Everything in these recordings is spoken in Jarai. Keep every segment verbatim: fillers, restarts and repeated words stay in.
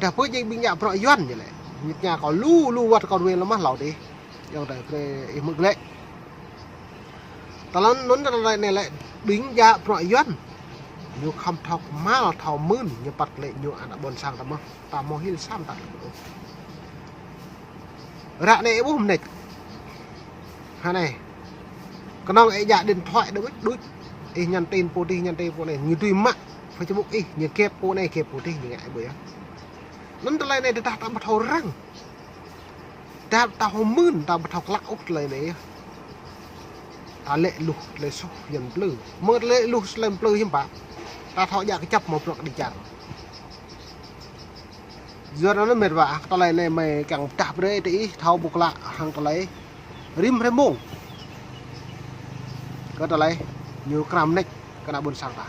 Dah pơ jing ƀing djă bruă Yuan ñu lĕ. Ñu tơña kâo lu lu wơ̆t kâo ruai lơmah hlâo dih. Yŏng tơi brơi ih mơ̆ glĕ. Tơlơi anŭn tơlơi anai lĕ ƀing djă bruă Yuan. Ñu khŏm thâo kơmăl thâo mưn ñu păt lĕ ñu ană ƀôn sang ta mơ̆. Ta hmâo hil sam ta. Ră anai ih ƀuh mơneč. Hă anai. Kơnơ̆ng ih djă điện thoại đuč đuč. Ih nhắn tin pô dih, nhắn tin pô anai. Ñu tui mă Facebook ih, ñu kep pô anai, kep pô dih, ñu ngă ih ƀuh yơh. Anŭn tơlơi anai tơdah ta ƀu thâo răng. Tơdah ta hmâo mưn, ta ƀu thâo klă ôh tơlơi anai yơh. Ta lĕ luh tơlơi soh Yuan plư. Mơ̆ng tơlơi luh tơlơi plư hiư̆m pă. Ta thâo djă kơjăp hmâo bruă kơđi čar. Yua anŭn mĕt wa, tơlơi anai mơi kiăng pơdah brơi tơ ih thâo ƀuh klă hăng tơlơi rĭm hrơi mông. Kơ tơlơi ñu krăm mơneč kơ ană ƀôn sang ta.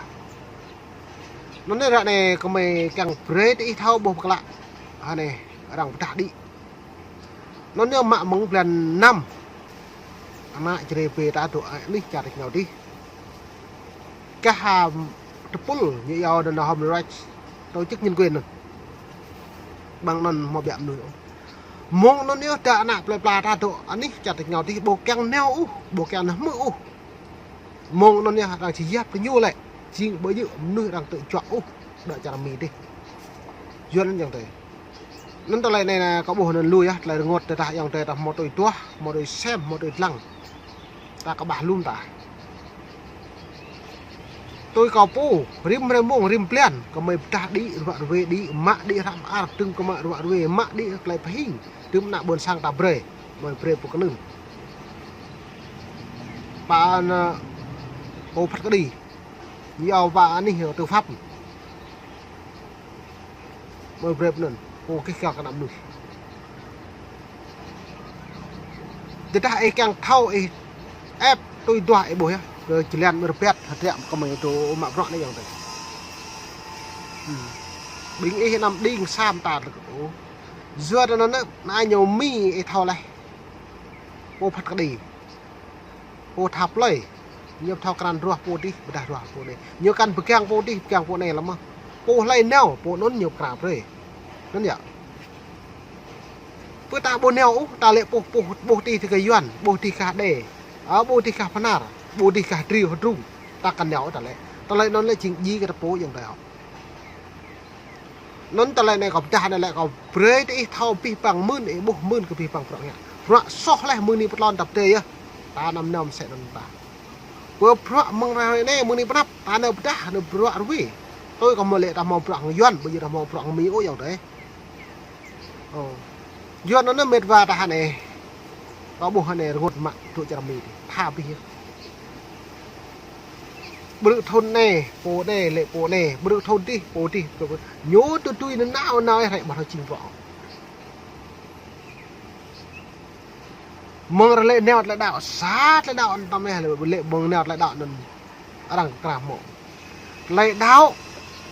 Anŭn anai ră anai kơ mơi kiăng brơi tơ ih thâo ƀuh klă. Hă anai, arăng pơdah đĭ. Anŭn ñu mă mơ̆ng blan năm. Ană Jrai pơ ta dŏ anih čar tač rơngiao dih. Kah, a, tơpul ñu iâu anŭn human rights, tổ chức nhân quyền anŭn. Ƀăng anŭn hmâo ƀiă mơnuih. Mơ̆ng anŭn yơh ta ană plơi pla ta dŏ anih čar tač rơngiao dih ƀu kiăng nao ôh, ƀu kiăng nao hmư̆ ôh. Mơ̆ng anŭn yơh arăng či yap kơ ñu lĕ, jing ƀu djơ̆ mơnuih arăng tŭ juă ôh, đŏk čar Mi dih. Yua anŭn yŏng tơi. Anŭn tơlơi anai kâo ƀuh anŭn lu yơh, tơlơi rơngot tơdah yŏng tơi ta hmâo tui duah, hmâo tui sem, hmâo tui lăng. Ta kơƀah lŏm ta. Tui kâo pô, rĭm hrơi mông, rĭm blan, kơ mơi pơdah đĭ, ruă ruai đĭ, mă đĭ hră mơar, tơm kơ mă ruă ruai, mă đĭ tơlơi pơhing, tơm ană ƀôn sang ta brơi, mơi brơi pô kơnưng. Pă anŭn, pô phat kơđi. Ñu iâu pă anih tư pháp. Mơi brơi pô anŭn, pô kih kiăng kơ ană mơnuih. Tơdah ih kiăng thâo ih ĕp tui duah ih ƀuh yơh. Kơ jơlan mơ̆ rơbat hơdră kơ mơi tŭ mă bruă anai yŏng tơi. Hmm. Ƀing ih anăm đing sam ta tơ kơ ôh. Yua anŭn anŭn, anai ñu Mi ih thâo laih. Pô phat kơđi. Pô tha plơi. Ñu thâo krăn ruah pô dih, pơdah ruah pô anai. Ñu kăn pơgang pô dih, pơgang pô anai lăm mơ̆. Pô hlơi nao, pô anŭn ñu pơkra brơi. Anŭn yơh. Pơ ta ƀu nao ôh, ta lĕ ƀuh, ƀuh, ƀuh dih tơ kơ Yuan, ƀuh dih kah Đê. A, ƀuh dih kah Bơnar, ƀuh dih kah Triu Hơdrung. Ta kăn nao ôh ta lĕ. Tơlơi anŭn lĕ jing djai kơ ta pô yŏng tơi hŏ. Anŭn tơlơi anai kâo pơdah anai lĕ kâo brơi tơ ih thâo abih bang mưn, ih ƀuh mưn kơ abih bang bruă ngă. Bruă soh laih mơ̆ng anai pơtlon tap tê yơh. Ta anăm nao mơsĕ anŭn ta. Pơ bruă mơ̆ng hrơi anai mơ̆ng anai pơ anăp, ta nao pơdah, nao bruă ruai. Tui kâo hmâo lĕ ta hmâo bruă hăng Yuan, ƀu djơ̆ ta hmâo bruă hăng Mi ôh yŏng tơi. Ơ. Yuan anŭn mĕt wa ta hă anai. Kâo ƀuh hă anai rơngot mă dŏ čar Mi dih. Tha abih yơh. Ƀrư̆ thŭn anai, pô anai, lĕ pô anai. Ƀrư̆ thŭn dih, pô dih. Ñu tui tui nao nao ih rai ƀu thâo jing bruă. Mơ̆ng rơlĕ nao tơlơi đaŏ, sa tơlơi đaŏ anŭn tơmĕh lĕ, lĕ mơ̆ng nao tơlơi đaŏ anŭn arăng kơnam hmâo. Tơlơi đaŏ,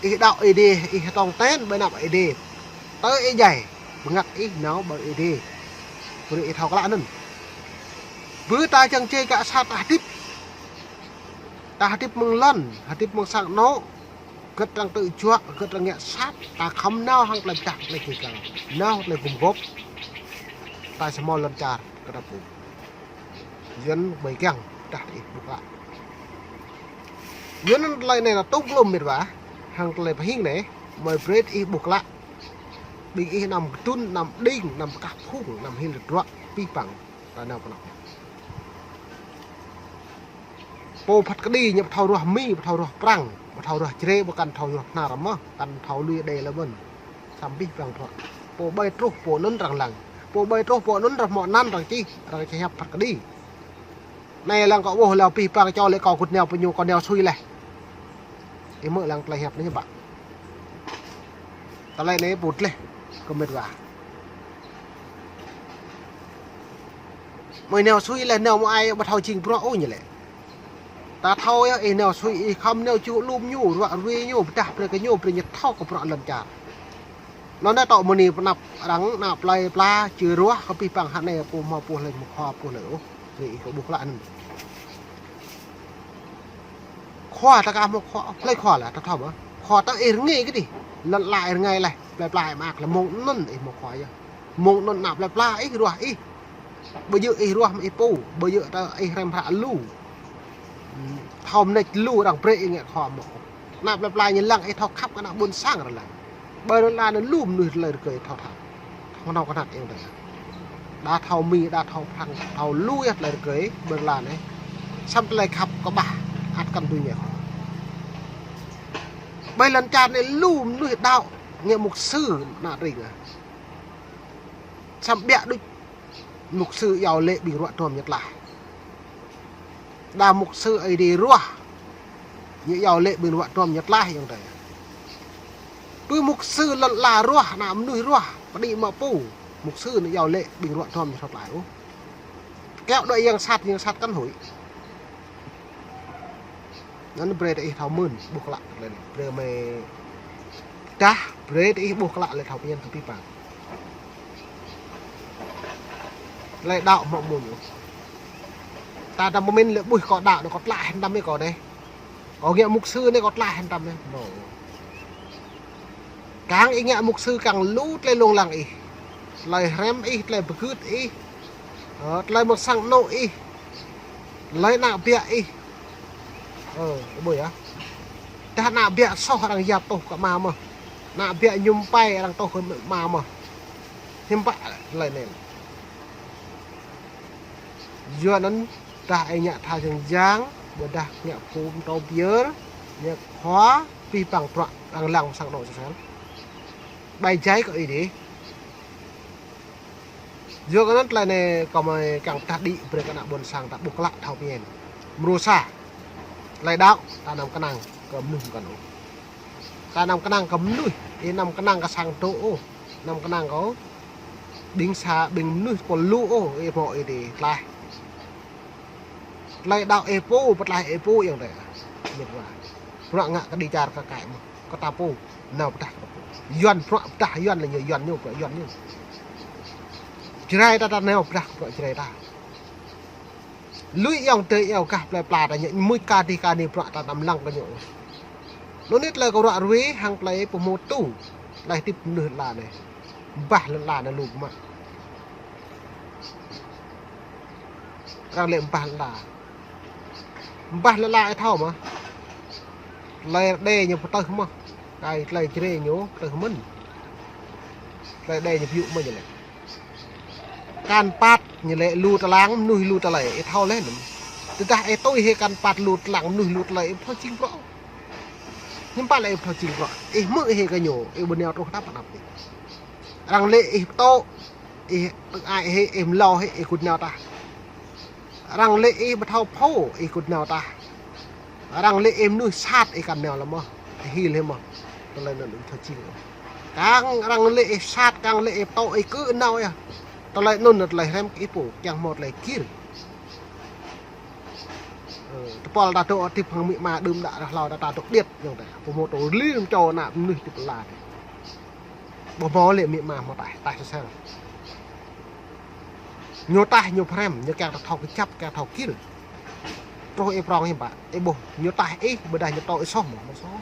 ih đaŏ Ơi Adai, ih tong ten ƀơi anăp Ơi Adai. Tơ ih djai, bơngăt ih nao ƀơi Ơi Adai. Brơi ih thâo klă anŭn. Bơ ta čang čê kơ sa ta hơdip. Ta hơdip mơ̆ng lŏn, hơdip mơ̆ng sang anŏ. Gơ̆t arăng tŭ juă, gơ̆t arăng ngă sat, ta khŏm nao hăng tơlơi pơdah tơlơi kơ găng. Nao tơlơi gum gôp. Ta či hmâo lŏn čar kơ ta pô. Yuan ƀơi kiăng pơdah ih ƀuh klă. Yuan anŭn tơlơi anai ta tŭ glŏm mĕt wa. Hăng tơlơi pơhing anai, mơi brơi ih ƀuh klă. Ƀing ih anăm kơdŭn, anăm đing, anăm pơkah phung, anăm hil tơdruă, abih bang. Ta nao pơ anăp. Pô phat kơđi ñu ƀu thâo ruah Mi, ƀu thâo ruah Prăng, ƀu thâo ruah Jrai, ƀu kăn thâo ruah Bơnar mơ̆, kăn thâo lui Đê lơi mơ̆n. Samơ̆ abih bang bruă. Pô ƀai truh pô anŭn arăng lăng. Pô ƀai truh pô anŭn arăng hmâo anăn arăng čih, arăng čih hiăp phat kơđi. Anai lăng kâo ƀuh lăng abih bang čô lĕ kâo kŭt nao pơ ñu kâo nao sui laih. Ih hmư̆ lăng tơlơi hiăp anai hiư̆m pă. Tơlơi anai pơklaih kơ mĕt wa. Mơi nao sui laih nao mơai ƀu thâo jing bruă ôh ñu lĕ. Ta thâo yơh ih nao sui ih khŏm nao ču lŏm ñu, ruă ruai ñu, pơdah brơi kơ ñu, brơi ñu thâo kơ bruă lŏn čar. Anŭn ta tŏ mơ̆ng anai pơ anăp arăng ană plơi pla či ruah kơ abih bang hă anai pô hmâo pô hlơi hmâo khua pô hlơi ôh. Brơi ih kơ ƀuh klă anŭn. Khua ta ka hmâo khua, hlơi khua lah ta thâo mơ̆. Khua ta ih rơngai kơ dih. Lŏn ala ih rơngai laih. Plơi pla ih mơak lĕ mơ̆ng anŭn ih mơ̆ khua yơh. Mơ̆ng anŭn ană plơi pla ih ruah ih. Ƀu djơ̆ ih ruah mă ih pô, ƀu djơ̆ ta ih hrăm hră lu. Thâo mơneč lu arăng brơi ih ngă khua mơ̆. Ană plơi pla ñu lăng ih thâo khăp kơ ană ƀôn sang arăng lăng. Ƀơi lŏn ala anai lu mơnuih tơlơi rơgơi thâo thâo. Thâo nao kơnăt ih tơ. Đa thâo Mi, đa thâo Prăng, thâo lu yơh tơlơi rơgơi ƀơi lŏn ala anai. Samơ̆ tơlơi khăp kơƀah ăt kăn tui ñu. Ƀơi lŏn čar anai lu mơnuih đaŏ ngă mục sư ană tring ah. Samơ̆ ƀiă đôč mục sư iâu laĭ ƀing ruă duăm ñu tlaih. Đa mục sư Aê Diê ruah, ñu iâu laĭ ƀing ruă duăm ñu tlaih ayŏng adơi. Pơ mục sư lŏn ala ruah, ană mơnuih ruah, pơđĭ mă pô, mục sư ñu iâu laĭ ƀing ruă duăm ñu thâo tlaih ôh. Kiăo đuaĭ yang sat, yang sat kăn huĭ. Anŭn brơi tơ ih thâo mơ̆n, ƀuh klă tơlơi anai. Brơi mơi dah, brơi tơ ih ƀuh klă lĕ thâo pơñen tơ pih pang. Tơlơi đaŏ mă mơ̆n. Ta anăm pơmĭn lĕ ƀuh kâo đaŏ, kâo tlaih hơnăm ih kâo anai. Kâo ngă mục sư anai kâo tlaih hơnăm ih. Mơ̆. Kang ih ngă mục sư kang lu tơlơi lông lăng ih. Tơlơi hrăm ih, tơlơi pơgưt ih. Ơ, tơlơi mơ̆ng sang anŏ ih. Tơlơi ană ƀiă ih. Ơ, ƀuh yơh. Dah ană ƀiă soh arăng yap tŏh kơ ama mơ̆n. Ană ƀiă ñum pai arăng tŏh kơ ama mơ̆n. Hiư̆m pă tơlơi anai. Yua anŭn dah ih ngă tha jăng jang, ƀôdah ngă phung tâo pơyơr, ngă khua, pih pang bruă arăng lăng sang anŏ sơsel. Ƀai jai kơ ih dih. Yua kơ anŭn tơlơi anai kâo mơi kiăng pơdah đĭ brơi kơ ană ƀôn sang ta ƀuh klă thâo pơñen. Mrô sa. Tơlơi đaŏ, ta anăm kơnang kơ mơnuih mơkăn ôh. Ta anăm kơnang kơ mơnuih, ih anăm kơnang kơ sang dŏ ôh. Anăm kơnang kơ ƀing sa, ƀing mơnuih pô lu ôh, ih mơ̆ ih dih tlaih. Tơlơi đaŏ ih pô, pơtlaih ih pô ayŏng adơi. Mĕt wa. Bruă ngă kơđi čar kơ kaĭ mơ̆n. Kơ ta pô, nao pơdah kơ ta pô. Yuan bruă pơdah Yuan lĕ ñu Yuan ñu, bruă Yuan ñu. Jrai ta ta nao pơdah kơ bruă Jrai ta. Lui ayŏng adơi iâu gah plơi pla ta ñu, mưč ka dih ka ni bruă ta anăm lăng kơ ñu. Anŭn anai tơlơi kơ ruă ruê hăng tơlơi pơhmutu. Tơlơi hơdip mơnuih lŏn ala anai. Bah lŏn ala anai lu mă. Arăng laĭ bah lŏn ala. Bah lŏn ala ih thâo mơ̆. Tơlơi rơđê ñu pơtơh mơ̆n. Kơ tơlơi Jrai ñu pơtơh mơ̆n. Tơlơi rơđê ñu pơyŭ mơ̆n ñu laĭ. Kan pat ñu laĭ lu tơlang, mơnuih lu tơlơi, ih thâo laih anŭn. Tơdah ih tui hĭ kan pat lu tơlang, mơnuih lu tơlơi, ih thâo jing bruă. Hiư̆m pă lĕ ih thâo jing bruă. Ih hmư̆ hĭ kơ ñu, ih ƀu nao truh tap anăp ih. Arăng laĭ ih pơtô, ih tơngai hĭ, ih mlâo hĭ, ih gŭt nao tah. Arăng laĭ ih ƀu thâo phô, ih gŭt nao tah. Arăng laĭ ih mơnuih sat, ih kăn nao lăm mơ̆n. Ih hil hĭ mơ̆n. Tơlơi anŭn ih thâo jing. Kang arăng laĭ ih sat, kang laĭ ih pơtô, ih kơ nao yơh. Tơlơi anŭn tơlơi hrăm kơ ih pô, kiăng hmâo tơlơi gir. Ơ, tơpul ta dŏ hơdip hăng amĭ ama đưm đă ră hlâo ta, ta dŏ điêt, ayŏng adơi. Pơhmutu lim čô ană mơnuih hơdip lăn ala. Ƀu hmâo lĕ amĭ ama hmâo taih, taih sơsel. Ñu taih, ñu pơhrăm, ñu kiăng ta thâo kơjăp, kiăng thâo gir. Truh ih prŏng hiư̆m pă, ih ƀuh, ñu taih ih, ƀôdah ñu pơtô ih soh mơ̆n, mơ̆ soh.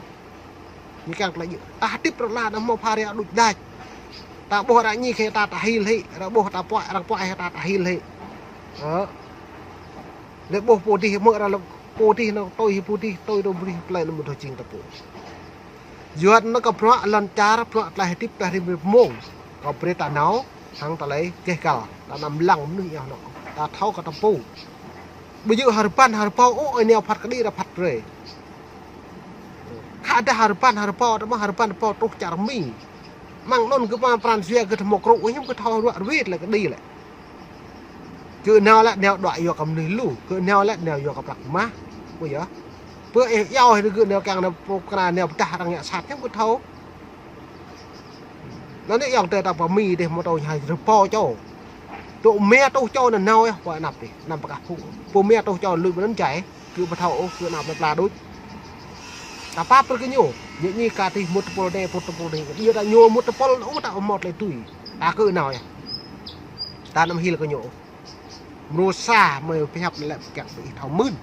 Ñu kiăng tơlơi djơ̆. Ta hơdip ră anai hmâo phara đôč đač. Ta ƀuh arăng ñi kơ ta, ta hil hĭ, arăng ƀuh ta puăi, arăng puăi ta, ta hil hĭ. Ơ. Lĕ ƀuh pô dih, hmư̆ arăng lĕ pô dih, nao tui pô dih, tui tui pô dih, tơlơi anŭn ƀu thâo jing ta pô. Yua anŭn kơ bruă lŏn čar, bruă tơlơi hơdip ta rĭm rĭm mông. Kơ brơi ta nao, hăng tơlơi gêh gal, ta anăm lăng mơnuih yơh nao. Ta thâo kơ ta pô. Ƀu djơ̆ hơrbăn hơrbâo ôh, ih nao phat kơđi ră phat brơi. Khă dah hơrbăn hơrbâo, ta mă hơrbăn hơrbâo truh čar Mi. Mơ̆ng anŭn gơ̆ mă pran jua gơ̆ hmâo krŭ, ih hiư̆m gơ̆ thâo ruă ruê tơlơi kơđi lĕ. Gơ̆ nao lĕ nao đuaĭ yua kơ mơnuih lu, gơ̆ nao lĕ nao yua kơ prăk mah. Ƀu yơh. Pơ ih iâu hĭ gơ̆ nao kiăng nao pô kơna nao pơdah arăng ngă sat hiư̆m gơ̆ thâo. Anŭn anai ayŏng adơi ta pơ Mi dih hmâo tơlơi hai rơbâo čô. Tŭ mia tuh čô anŭn nao yơh, pơ anăp dih, anăm pơkah phung. Pơ mia tuh čô lui ƀơi anŭn jai. Gơ̆ ƀu thâo ôh, gơ̆ ană plơi pla đôč. Ta pap brơi kơ ñu, ñu ñi ka tih mŭt tơpul anai, mŭt tơpul anai. Yua ta ñu mŭt tơpul ôh ta ƀu hmâo tơlơi tui. Ta kơ nao yơh. Ta anăm hil kơ ñu ôh. Mrô sa mơi pơhiăp lĕ kiăng ih thâo mưn.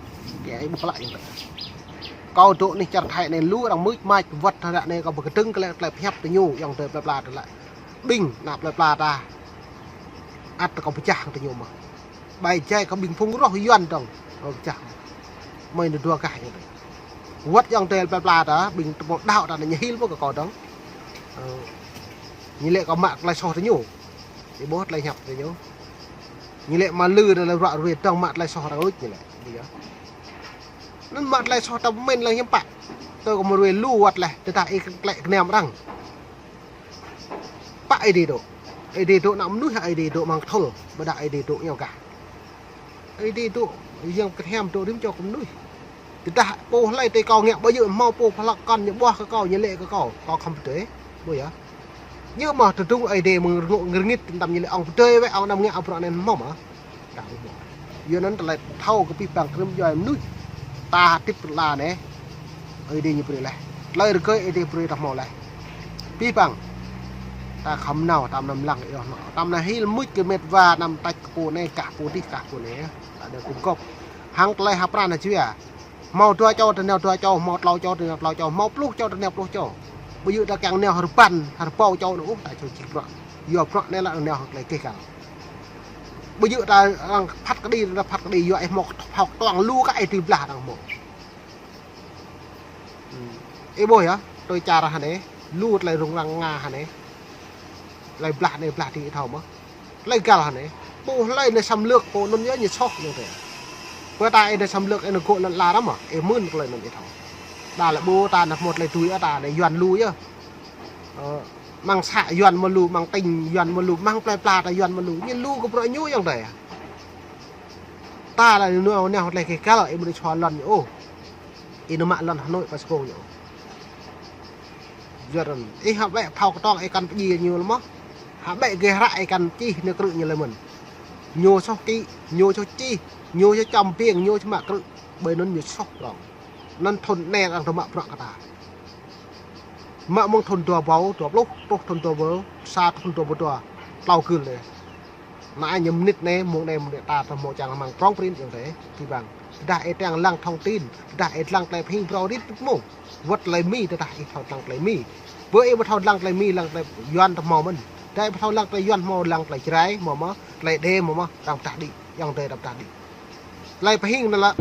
Kiăng ih ƀuh klă ayŏng adơi. Kâo dŏ anih čar Thái anai lu arăng mưč mač wơ̆t hơdră anai kâo pơkơdơ̆ng kơ lĕ tơlơi pơhiăp tơ ñu, ayŏng adơi plơi pla ta lĕ. Ƀing ană plơi pla ta. Ăt kâo pơčah tơ ñu mơ̆n. Ƀai jai kơ ƀing phung roh Yuan dơ̆ng. Kâo pơčah. Mơi nơ dua gah ayŏng adơi. Wơ̆t ayŏng adơi plơi pla ta, ƀing tơpul đaŏ ta anai ñu hil pơ kơ kâo dơ̆ng. Ơ, ñu lĕ kâo mă tơlơi soh tơ ñu. Ih ƀuh tơlơi hiăp tơ ñu. Ñu lĕ mă lư tơlơi ruă ruê dơ̆ng mă tơlơi soh arăng luč ñu lĕ. Ƀu djơ̆. Anŭn mă tơlơi soh ta pơmĭn lăng hiư̆m pă. Tơ kâo mă ruê lu wơ̆t leh, tơdah ih klĕ kơnam arăng. Pă Ơi Adai dŏ. Ơi Adai dŏ ană mơnuih, Ơi Adai dŏ amăng kơthul, ƀôdah Ơi Adai dŏ ayŏng gah. Ơi Adai dŏ, Yang Bơngăt Hiam dŏ rĭm čô kơ mơnuih. Tơdah pô hlơi tơ kâo ngă ƀu djơ̆ hmâo pô pơhlăk kăn ñu ƀuah kơ kâo, ñu lĕ kơ kâo, kâo khŏm pơdơi, ƀu djơ̆. Ñu mă tơdrung Ơi Adai mơ̆ng rơngôt ngơ̆r ngit tơdăm ñu lĕ ŏng pơdơi wĕ, ŏng anăm ngă ƀrŏ anai hmâo mơ̆. Kâo ƀu mă. Yua anŭn tơlơi thâo kơ abih bang kơ rĭm čô mơnuih. Ta hơdip ră anai anai. Ơi Adai ñu brơi leh. Tơlơi rơgơi Ơi Adai brơi ta hmâo leh. Abih bang. Ta khŏm nao, ta anăm lăng yơh nao. Ta anăm hil mưč kơ met wa anăm tač kơ pô anai, kah pô adih, kah pô anai. Ta đa gum gôp. Hăng tơlơi ha pran ha jua. Hmâo dua čô ta nao dua čô, hmâo klâo čô ta nao klâo čô, hmâo pluh čô ta nao pluh čô. Ƀu djơ̆ ta kiăng nao ha rơbăn, ha rơbâo čô anŭn ôh, ta čô čih ƀrŏ. Yua ƀrŏ anai lĕ nao hăng tơlơi keh găl. Ƀu djơ̆ ta arăng phat kơđi, ta phat kơđi, yua ih hmâo phao kơtuang lu kơ ih tui blah arăng hmâo. Ih ƀuh yơh, tui čar hơnai, lu tơlơi rŭng răng Nga hơnai. Tơlơi blah anai blah adih ih thâo mơ̆. Tơlơi găl hơnai. Pô hlơi anai xâm lược, pô anŭn yơh ñu soh ayŏng adơi. Pơ ta ih anai xâm lược, ih anai gŏ lŏn ala ră mơ̆, ih mưn tơlơi anŭn ih thâo. Đa lĕ ƀu ta anai hmâo tơlơi tui ơ ta anai Yuan lu yơh. Ơ, amăng să Yuan mơ̆ lu, amăng tỉnh Yuan mơ̆ lu, amăng plơi pla ta Yuan mơ̆ lu. Ñu lu kơ ƀrŏ ñu ayŏng adơi. Ta lĕ ñu nao nao tơlơi keh găl, ih ƀu anai sua lŏn ñu ôh. Ih anai mă lŏn Hà Nội pơ Sài Gòn ñu ôh. Yua anŭn, ih hă ƀĕ phao kơtuang ih kăn pơdjai ñu lĕ mơ̆. Hă ƀĕ geh hră ih kăn čih anai krư̆ ñu lĕ mơ̆n. Ñu soh kĭ, ñu soh čih, ñu soh čăm biêng, ñu soh mă krư̆. Ƀơi anŭn ñu soh rŏng. Anŭn thŭn anai arăng tơ mă ƀrŏ kơ ta. Mă mơ̆ng thŭn dua ƀâo dua pluh, truh thŭn dua ƀâo sa, thŭn dua ƀâo dua, klâo gưl anai. Anai ñu mơnit anai, mông anai, mông anai ta tơ hmâo čang amăng prŏng prin ayŏng adơi, abih bang. Tơdah ih kiăng lăng thông tin, tơdah ih lăng tơlơi pơhing phrâo rit mông. Wơ̆t tơlơi Mi, tơdah ih thâo lăng tơlơi Mi. Bơ ih ƀu thâo lăng tơlơi Mi, lăng tơlơi Yuan tơ hmâo mơ̆n. Tơdah ih ƀu thâo lăng tơlơi Yuan hmâo, lăng tơlơi Jrai hmâo mơ̆, tơlơi Êđê hmâo mơ̆, arăng pơdah đĭ, ayŏng adơi arăng pơdah đĭ. Tơlơi pơhing anŭn lĕ